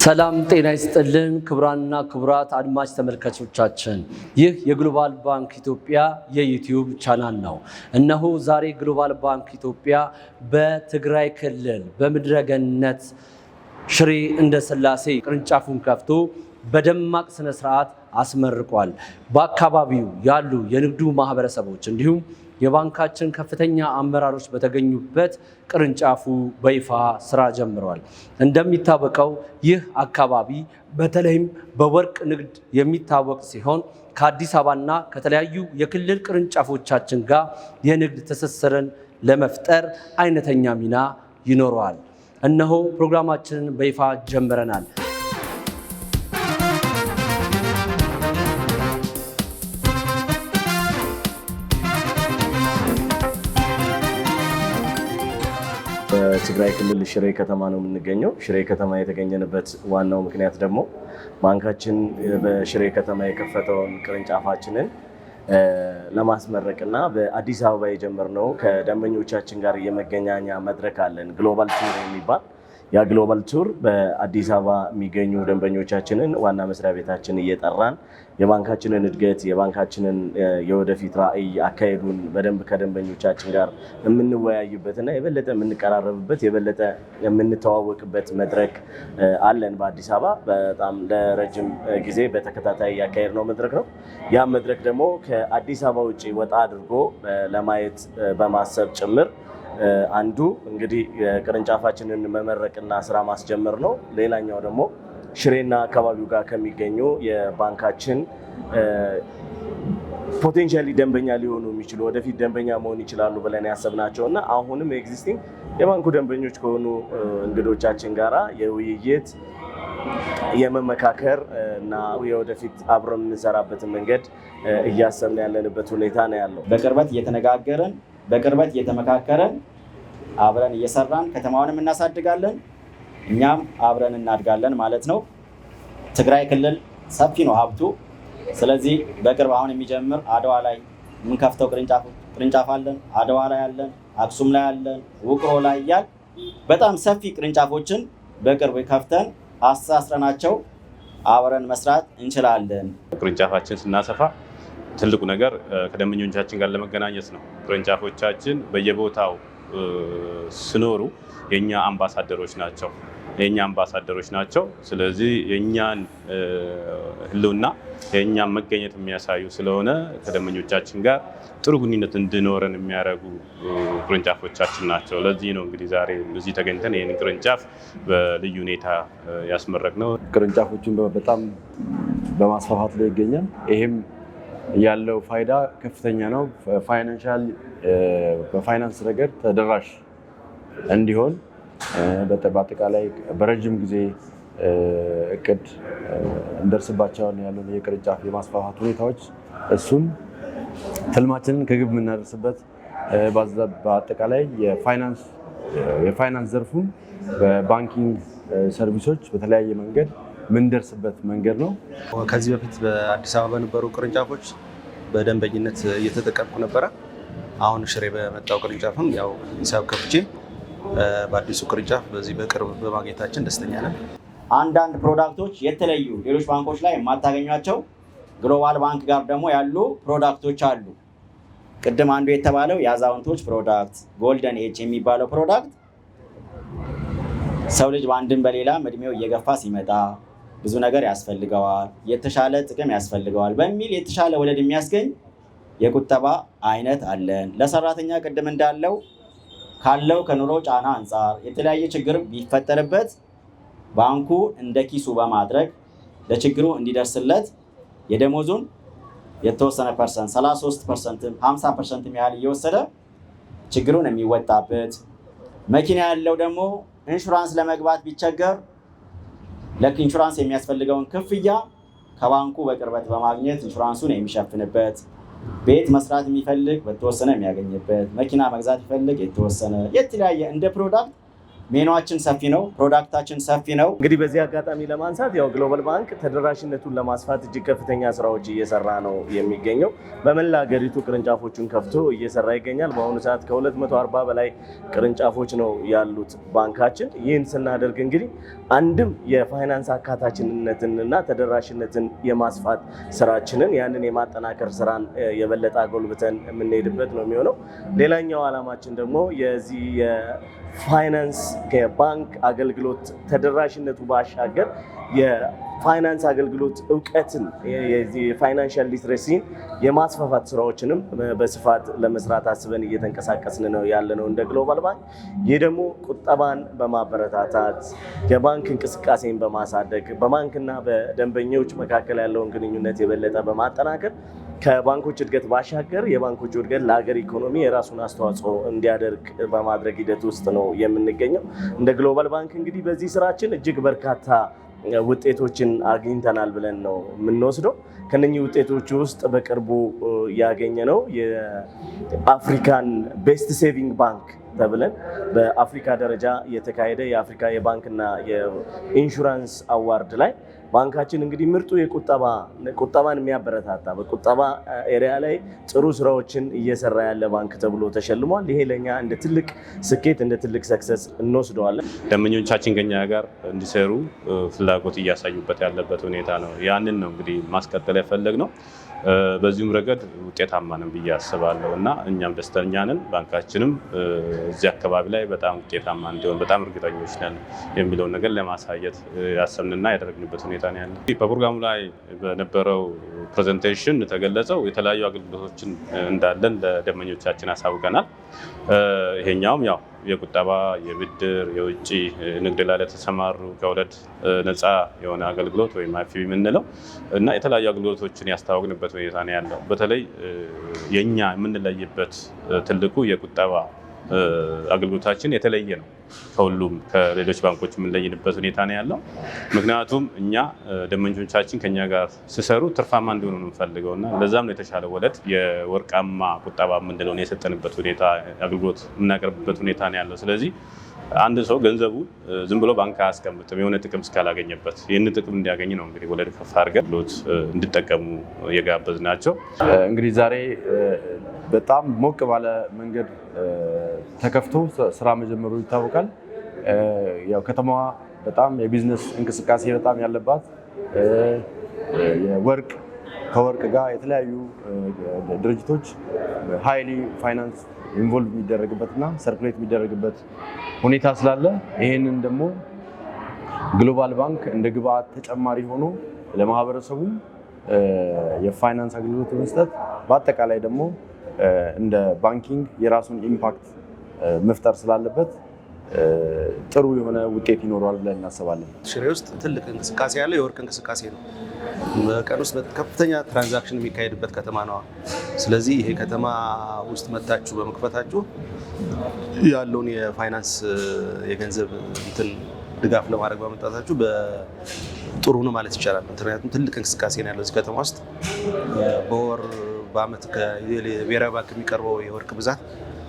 ሰላም ጤና ይስጥልን ክቡራንና ክቡራት አድማጭ ተመልካቾቻችን፣ ይህ የግሎባል ባንክ ኢትዮጵያ የ YouTube channel ነው። እነሆ ዛሬ ግሎባል ባንክ ኢትዮጵያ በትግራይ ክልል በምድረ ገነት ሽሬ እንዳስላሴ ቅርንጫፉን ከፍቶ በደማቅ ስነ ስርዓት አስመርቋል። በአካባቢው ያሉ የንግዱ ማህበረሰቦች እንዲሁም የባንካችን ከፍተኛ አመራሮች በተገኙበት ቅርንጫፉ በይፋ ስራ ጀምሯል። እንደሚታወቀው ይህ አካባቢ በተለይም በወርቅ ንግድ የሚታወቅ ሲሆን ከአዲስ አበባና ከተለያዩ የክልል ቅርንጫፎቻችን ጋር የንግድ ትስስርን ለመፍጠር አይነተኛ ሚና ይኖረዋል። እነሆ ፕሮግራማችንን በይፋ ጀምረናል። በትግራይ ክልል ሽሬ ከተማ ነው የምንገኘው። ሽሬ ከተማ የተገኘንበት ዋናው ምክንያት ደግሞ ባንካችን በሽሬ ከተማ የከፈተውን ቅርንጫፋችንን ለማስመረቅ እና በአዲስ አበባ የጀመርነው ከደንበኞቻችን ጋር የመገናኛ መድረክ አለን፣ Global Tour የሚባል። ያ Global Tour በአዲስ አበባ የሚገኙ ደንበኞቻችንን ዋና መስሪያ ቤታችን እየጠራን የባንካችንን እድገት፣ የባንካችንን የወደፊት ራዕይ፣ አካሄዱን በደንብ ከደንበኞቻችን ጋር የምንወያይበትና የበለጠ የምንቀራረብበት፣ የበለጠ የምንተዋወቅበት መድረክ አለን። በአዲስ አበባ በጣም ለረጅም ጊዜ በተከታታይ ያካሄድነው መድረክ ነው። ያ መድረክ ደግሞ ከአዲስ አበባ ውጭ ወጣ አድርጎ ለማየት በማሰብ ጭምር አንዱ እንግዲህ ቅርንጫፋችንን መመረቅና ስራ ማስጀመር ነው። ሌላኛው ደግሞ ሽሬና አካባቢው ጋር ከሚገኙ የባንካችን potentially ደንበኛ ሊሆኑ የሚችሉ፣ ወደፊት ደንበኛ መሆን ይችላሉ ብለን ያሰብናቸው እና አሁንም existing የባንኩ ደንበኞች ከሆኑ እንግዶቻችን ጋራ የውይይት፣ የመመካከር እና የወደፊት አብረን የምንሰራበትን መንገድ እያሰብን ያለንበት ሁኔታ ነው ያለው። በቅርበት እየተነጋገርን፣ በቅርበት እየተመካከረን፣ አብረን እየሰራን ከተማውንም እናሳድጋለን፣ እኛም አብረን እናድጋለን ማለት ነው። ትግራይ ክልል ሰፊ ነው ሀብቱ። ስለዚህ በቅርብ አሁን የሚጀምር አድዋ ላይ የምንከፍተው ቅርንጫፍ አለን። አድዋ ላይ አለን፣ አክሱም ላይ አለን፣ ውቅሮ ላይ እያል በጣም ሰፊ ቅርንጫፎችን በቅርብ ከፍተን አስተሳስረናቸው አብረን መስራት እንችላለን። ቅርንጫፋችን ስናሰፋ ትልቁ ነገር ከደንበኞቻችን ጋር ለመገናኘት ነው። ቅርንጫፎቻችን በየቦታው ሲኖሩ የኛ አምባሳደሮች ናቸው፣ የኛ አምባሳደሮች ናቸው። ስለዚህ የኛን ሕልውና፣ የእኛን መገኘት የሚያሳዩ ስለሆነ ከደንበኞቻችን ጋር ጥሩ ግንኙነት እንዲኖረን የሚያደርጉ ቅርንጫፎቻችን ናቸው። ለዚህ ነው እንግዲህ ዛሬ እዚህ ተገኝተን ይህንን ቅርንጫፍ በልዩ ሁኔታ ያስመረቅነው። ቅርንጫፎቹን በጣም በማስፋፋት ላይ ይገኛል። ይሄም ያለው ፋይዳ ከፍተኛ ነው። Financial በፋይናንስ ረገድ ተደራሽ እንዲሆን፣ በአጠቃላይ በረጅም ጊዜ እቅድ እንደርስባቸዋለን ያለውን የቅርንጫፍ የማስፋፋት ሁኔታዎች እሱን ትልማችንን ከግብ የምናደርስበት፣ በአጠቃላይ የፋይናንስ ዘርፉን በ banking service ኦች በተለያየ መንገድ የምንደርስበት መንገድ ነው። ከዚህ በፊት በአዲስ አበባ በነበሩ ቅርንጫፎች በደንበኝነት እየተጠቀምኩ ነበረ። አሁን ሽሬ በመጣው ቅርንጫፍም ያው ሂሳብ ከፍቼ በአዲሱ ቅርንጫፍ በዚህ በቅርብ በማግኘታችን ደስተኛ ነን። አንዳንድ product ኦች የተለዩ ሌሎች ባንኮች ላይ የማታገኟቸው ግሎባል ባንክ ጋር ደግሞ ያሉ product ኦች አሉ። ቅድም አንዱ የተባለው የአዛውንቶች product golden age የሚባለው product ሰው ልጅ በአንድም በሌላም እድሜው እየገፋ ሲመጣ ብዙ ነገር ያስፈልገዋል፣ የተሻለ ጥቅም ያስፈልገዋል በሚል የተሻለ ወለድ የሚያስገኝ የቁጠባ አይነት አለን። ለሰራተኛ ቅድም እንዳለው ካለው ከኑሮ ጫና አንጻር የተለያየ ችግር ቢፈጠርበት ባንኩ እንደ ኪሱ በማድረግ ለችግሩ እንዲደርስለት የደሞዙን የተወሰነ percent፣ 33% ም 50% ያህል እየወሰደ ችግሩን የሚወጣበት፣ መኪና ያለው ደግሞ ኢንሹራንስ ለመግባት ቢቸገር ለኢንሹራንስ የሚያስፈልገውን ክፍያ ከባንኩ በቅርበት በማግኘት ኢንሹራንሱን የሚሸፍንበት፣ ቤት መስራት የሚፈልግ በተወሰነ የሚያገኝበት፣ መኪና መግዛት የሚፈልግ የተወሰነ የተለያየ እንደ product ሜኗችን ሰፊ ነው። Product ኣችን ሰፊ ነው። እንግዲህ በዚህ አጋጣሚ ለማንሳት ያው ግሎባል ባንክ ተደራሽነቱን ለማስፋት እጅግ ከፍተኛ ስራዎች እየሰራ ነው የሚገኘው። በመላ ሀገሪቱ ቅርንጫፎቹን ከፍቶ እየሰራ ይገኛል። በአሁኑ ሰዓት ከ240 በላይ ቅርንጫፎች ነው ያሉት ባንካችን። ይህን ስናደርግ እንግዲህ አንድም የፋይናንስ አካታችነትንና ተደራሽነትን የማስፋት ስራችንን ያንን የማጠናከር ስራን የበለጠ አጎልብተን የምንሄድበት ነው የሚሆነው። ሌላኛው ዓላማችን ደግሞ የዚህ የፋይናንስ ከባንክ አገልግሎት ተደራሽነቱ ባሻገር የፋይናንስ አገልግሎት እውቀትን የ financial literacy ን የማስፋፋት ስራዎችንም በስፋት ለመስራት አስበን እየተንቀሳቀስን ነው ያለነው እንደ ግሎባል ባንክ። ይህ ደግሞ ቁጠባን በማበረታታት፣ የባንክ እንቅስቃሴን በማሳደግ፣ በባንክና በደንበኞች መካከል ያለውን ግንኙነት የበለጠ በማጠናከር ከባንኮች እድገት ባሻገር የባንኮች እድገት ለሀገር ኢኮኖሚ የራሱን አስተዋጽኦ እንዲያደርግ በማድረግ ሂደት ውስጥ ነው የምንገኘው። እንደ ግሎባል ባንክ እንግዲህ በዚህ ስራችን እጅግ በርካታ ውጤቶችን አግኝተናል ብለን ነው የምንወስደው። ከነኚህ ውጤቶች ውስጥ በቅርቡ ያገኘነው የአፍሪካን best saving bank ተብለን በአፍሪካ ደረጃ የተካሄደ የአፍሪካ የባንክና የኢንሹራንስ award ላይ ባንካችን እንግዲህ ምርጡ የቁጠባ ቁጠባን የሚያበረታታ፣ በቁጠባ area ላይ ጥሩ ስራዎችን እየሰራ ያለ ባንክ ተብሎ ተሸልሟል። ይሄ ለኛ እንደ ትልቅ ስኬት፣ እንደ ትልቅ success እንወስደዋለን። ደንበኞቻችን ከኛ ጋር እንዲሰሩ ፍላጎት እያሳዩበት ያለበት ሁኔታ ነው። ያንን ነው እንግዲህ ማስቀጠል የፈለግነው። በዚሁም ረገድ ውጤታማ ነን ብዬ አስባለሁ እና እኛም ደስተኛ ነን። ባንካችንም እዚህ አካባቢ ላይ በጣም ውጤታማ እንዲሆን በጣም እርግጠኞች ነን የሚለውን ነገር ለማሳየት ያሰብንና ያደረግንበት ሁኔታ ነው ያለ። በፕሮግራሙ ላይ በነበረው presentation የተገለጸው የተለያዩ አገልግሎቶችን እንዳለን ለደንበኞቻችን አሳውቀናል። ይሄኛውም ያው የቁጠባ፣ የብድር፣ የውጭ ንግድ ላይ ለተሰማሩ ከወለድ ነፃ የሆነ አገልግሎት ወይም IFB የምንለው እና የተለያዩ አገልግሎቶችን ያስተዋወቅንበት ሁኔታ ነው ያለው። በተለይ የኛ የምንለይበት ትልቁ የቁጠባ አገልግሎታችን የተለየ ነው። ከሁሉም ከሌሎች ባንኮች የምንለይንበት ሁኔታ ነው ያለው። ምክንያቱም እኛ ደንበኞቻችን ከኛ ጋር ሲሰሩ ትርፋማ እንዲሆኑ ነው የምንፈልገው እና ለዛም ነው የተሻለ ወለድ የወርቃማ ቁጠባ የምንለውን የሰጠንበት ሁኔታ፣ አገልግሎት የምናቀርብበት ሁኔታ ነው ያለው። ስለዚህ አንድ ሰው ገንዘቡ ዝም ብሎ ባንክ አያስቀምጥም የሆነ ጥቅም እስካላገኘበት። ይህን ጥቅም እንዲያገኝ ነው እንግዲህ ወለድ ከፍ አድርገን አገልግሎት እንዲጠቀሙ የጋበዝናቸው። እንግዲህ ዛሬ በጣም ሞቅ ባለ መንገድ ተከፍቶ ስራ መጀመሩ ይታወቃል። ያው ከተማዋ በጣም የቢዝነስ እንቅስቃሴ በጣም ያለባት፣ የወርቅ ከወርቅ ጋር የተለያዩ ድርጅቶች highly finance involve የሚደረግበት እና circulate የሚደረግበት ሁኔታ ስላለ ይሄንን ደግሞ ግሎባል ባንክ እንደ ግብአት ተጨማሪ ሆኖ ለማህበረሰቡ የፋይናንስ አገልግሎት በመስጠት በአጠቃላይ ደግሞ እንደ banking የራሱን impact መፍጠር ስላለበት ጥሩ የሆነ ውጤት ይኖረዋል ብለን እናስባለን። ሽሬ ውስጥ ትልቅ እንቅስቃሴ ያለው የወርቅ እንቅስቃሴ ነው። በቀን ውስጥ ከፍተኛ transaction የሚካሄድበት ከተማ ነው። ስለዚህ ይሄ ከተማ ውስጥ መጥታችሁ በመክፈታችሁ ያለውን የፋይናንስ የገንዘብ እንትን ድጋፍ ለማድረግ በመምጣታችሁ ጥሩ ነው ማለት ይቻላል። ምክንያቱም ትልቅ እንቅስቃሴ ነው ያለው እዚህ ከተማ ውስጥ። በወር፣ በአመት ከብሔራዊ ባንክ የሚቀርበው የወርቅ ብዛት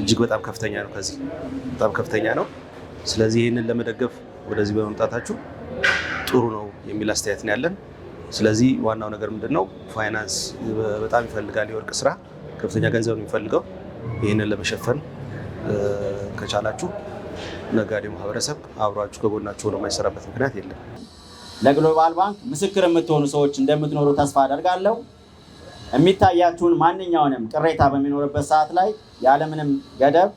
እጅግ በጣም ከፍተኛ ነው። ከዚህ በጣም ከፍተኛ ነው። ስለዚህ ይህንን ለመደገፍ ወደዚህ በመምጣታችሁ ጥሩ ነው የሚል አስተያየት ነው ያለን። ስለዚህ ዋናው ነገር ምንድን ነው? ፋይናንስ በጣም ይፈልጋል። የወርቅ ስራ ከፍተኛ ገንዘብ ነው የሚፈልገው። ይህንን ለመሸፈን ከቻላችሁ ነጋዴው ማህበረሰብ አብሯችሁ ከጎናችሁ ሆኖ የማይሰራበት ምክንያት የለም። ለግሎባል ባንክ ምስክር የምትሆኑ ሰዎች እንደምትኖሩ ተስፋ አደርጋለሁ። የሚታያችሁን ማንኛውንም ቅሬታ በሚኖርበት ሰዓት ላይ ያለምንም ገደብ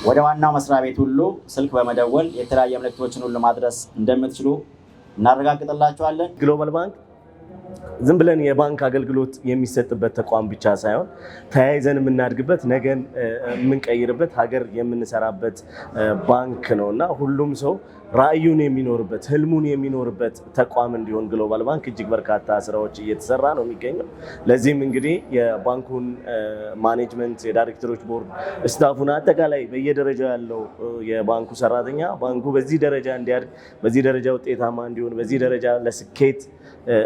ወደ ዋናው መስሪያ ቤት ሁሉ ስልክ በመደወል የተለያየ መልእክቶችን ሁሉ ማድረስ እንደምትችሉ እናረጋግጥላችኋለን። ግሎባል ባንክ ዝም ብለን የባንክ አገልግሎት የሚሰጥበት ተቋም ብቻ ሳይሆን ተያይዘን የምናድግበት፣ ነገን የምንቀይርበት፣ ሀገር የምንሰራበት ባንክ ነው እና ሁሉም ሰው ራዕዩን የሚኖርበት፣ ህልሙን የሚኖርበት ተቋም እንዲሆን ግሎባል ባንክ እጅግ በርካታ ስራዎች እየተሰራ ነው የሚገኘው። ለዚህም እንግዲህ የባንኩን management፣ የዳይሬክተሮች ቦርድ፣ staff ኡን፣ አጠቃላይ በየደረጃው ያለው የባንኩ ሰራተኛ ባንኩ በዚህ ደረጃ እንዲያድግ፣ በዚህ ደረጃ ውጤታማ እንዲሆን፣ በዚህ ደረጃ ለስኬት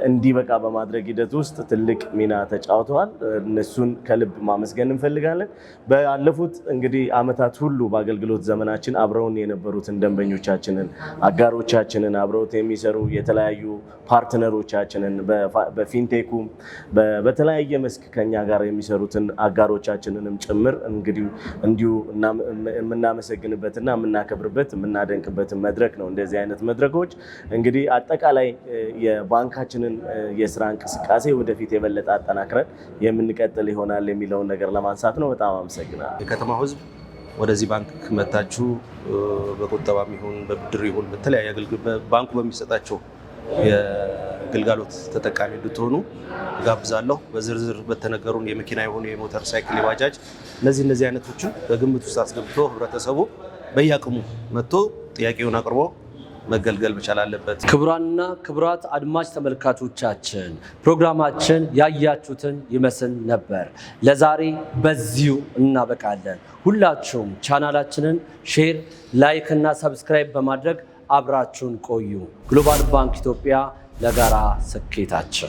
እንዲበቃ በማድረግ ሂደት ውስጥ ትልቅ ሚና ተጫውተዋል። እነሱን ከልብ ማመስገን እንፈልጋለን። ባለፉት እንግዲህ ዓመታት ሁሉ በአገልግሎት ዘመናችን አብረውን የነበሩትን ደንበኞቻችንን፣ አጋሮቻችንን፣ አብረውት የሚሰሩ የተለያዩ partner ኦቻችንን በ fintech ኡም በተለያየ መስክ ከኛ ጋር የሚሰሩትን አጋሮቻችንንም ጭምር እንግዲህ እንዲሁ የምናመሰግንበትና የምናከብርበት የምናደንቅበትን መድረክ ነው። እንደዚህ አይነት መድረኮች እንግዲህ አጠቃላይ የባንካችንን የስራ እንቅስቃሴ ወደፊት የበለጠ አጠናክረን የምንቀጥል ይሆናል የሚለውን ነገር ለማንሳት ነው። በጣም አመሰግናለሁ። የከተማው ሕዝብ ወደዚህ ባንክ መታችሁ በቁጠባም ይሁን በብድር ይሁን በተለያየ ባንኩ በሚሰጣቸው የግልጋሎት ተጠቃሚ እንድትሆኑ እጋብዛለሁ። በዝርዝር በተነገሩን የመኪና ይሁን የሞተር ሳይክል፣ የባጃጅ እነዚህ አይነቶችን በግምት ውስጥ አስገብቶ ህብረተሰቡ በየአቅሙ መጥቶ ጥያቄውን አቅርቦ መገልገል መቻል አለበት። ክቡራንና ክቡራት አድማጭ ተመልካቾቻችን ፕሮግራማችን ያያችሁትን ይመስል ነበር። ለዛሬ በዚሁ እናበቃለን። ሁላችሁም ቻናላችንን share፣ like እና subscribe በማድረግ አብራችሁን ቆዩ። ግሎባል ባንክ ኢትዮጵያ ለጋራ ስኬታችን።